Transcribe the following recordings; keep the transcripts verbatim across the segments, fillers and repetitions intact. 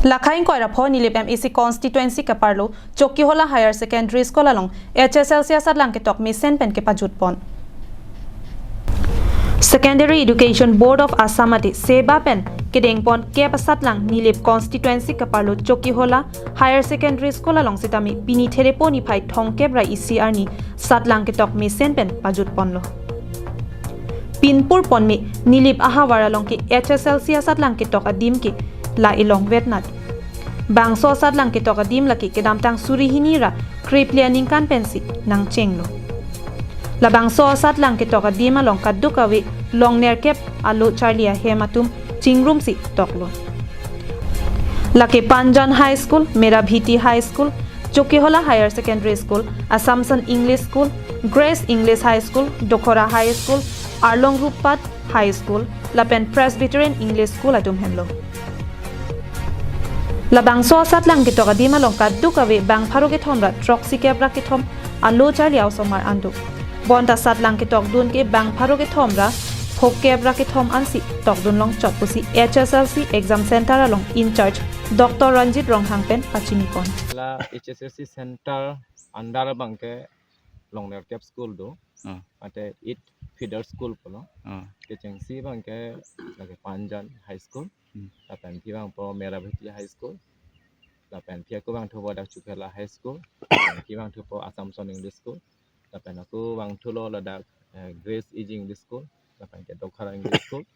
Lakhai ingkoi ra pho Nilip M A C constituency keparlo Chokihola Higher Secondary School along H S L C asatlang ketok mesen pen kepajutpon. Secondary Education Board of Assam ate SEBA pen kedengpon kep asatlang Nilip constituency keparlo Chokihola Higher Secondary School along sitame pini Therepo niphai thomkep ra isi arni satlang ketok mesen pen pajutponlo. Pinpur ponme Nilip ahavar along ke H S L C asatlang ketok adim ke la elongvet nat. Bangso asatlang ketok adim lake kedamtang suri hini ra krephli aningkan pensi nangchenglo. Labangso asatlang ketok adim along kadokave long nerkep alo charli ahem atum chingrumsi toklo. Lake Panjan High School, Mera Bhiti High School, Chokihola Higher Secondary School, Assumption English School, Grace English High School, Dokhora High School, Arlong Rupat High School, lapen Presbyterian English School atum henlo. Labangso asatlang ketok adim along kadokave bang pharo kethom ra throksi kep ra kethom alo charli a-osomar an do. Bonta satlang ketokdun ke bang pharo kethom ra phokep ra kethom ansi tokdun longchot pusi H S L C exam center along in charge Doctor Ranjit Ronghang pen pachinipon. La H S L C center under abang ke long nerkep school do. Ah. Mate eight feeder school pulo. Ah. Kechengsi abang ke lake Panjan High School. Hmm. Lapen phi abang po Mera Bhiti High School. Lapen phi ako abang thupo dak Chokihola High School. Lapen phi abang thupo Assumption English School. Lapen ako abang thulo ladak, eh, Grace E G English School. Lapen ke Dokhora English School.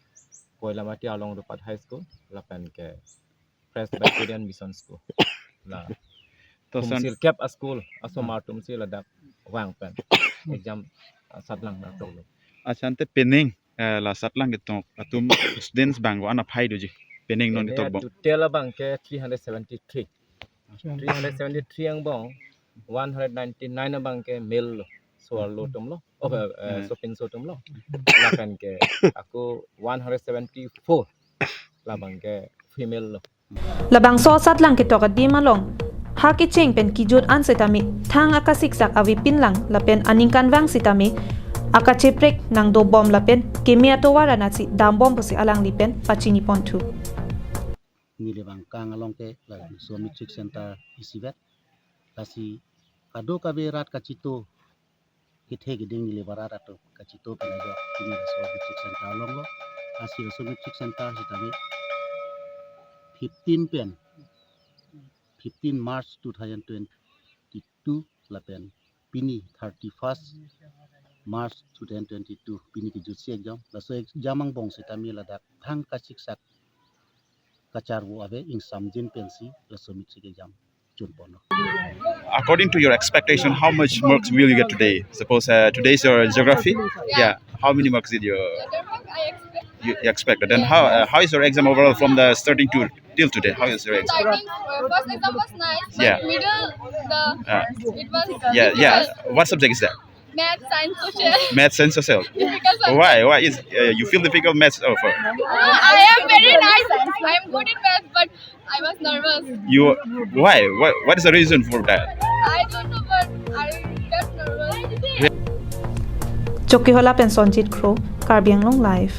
Koilamati Arlong Rupat High School. Lapen ke Presbyterian Mission School. La To son thumsirkep a-school asomar atumsi ladak vang pen exam, ah, satlang nangtoklo. Achan te penang, eh, la satlang ketok atum students bang ko-an aphai doji. Penang non Ene ketok bom. Total abang ke three hundred seventy-three. Three hundred seventy-three angbong, one hundred ninety-nine abang ke male lo. Soarlo atum lo. Oh, eh, eh, Hmm. Sopinso atum lo. Lapen ke ako one hundred seventy-four labang ke female lo. Labangso asatlang ketok adim along ha kecheng pen kijut an setame thang akasiksak avepinlang lapen aningkanvang setame akacheprek nangdobom lapen keme atovar anatsi dambom pusi alangli pen pachinipon thu. Nilip angkang along ke laso matric center isivet. Lasi kadokave rat kachito, kethe keding Nilip arat atum kachito pen ajok pini laso matric center along lo. Lasi laso matric center sitame fifteen pen, fifteen March two thousand twenty-two lapen pini thirty-first March two thousand twenty-two pini kejutsi exam. Laso exam angbong sitame ladak thang kasiksak kacharvo ave ingsamjin pensi laso matric exam chunponlo. According to your expectation, how much marks will you get today? Suppose, uh, today is your geography. Yeah. Yeah. How many marks did you, Geography, I expect you, you expected? Then how, uh, how is your exam overall from the starting to till today? How is your exam? Starting, uh, first exam was nice, but Yeah. middle, the, Uh, it was yeah, yeah. difficult. What subject is that? Math, science, social. Math, science, social. Difficult subject. Why? Why is, uh, you feel difficult maths? Oh, for No, I am very nice. I am good in math, but I was nervous. You, why? What, what is the reason for that? I don't know, but I got nervous. Chokihola pen Sonjit Kro, Karbi Anglong Live.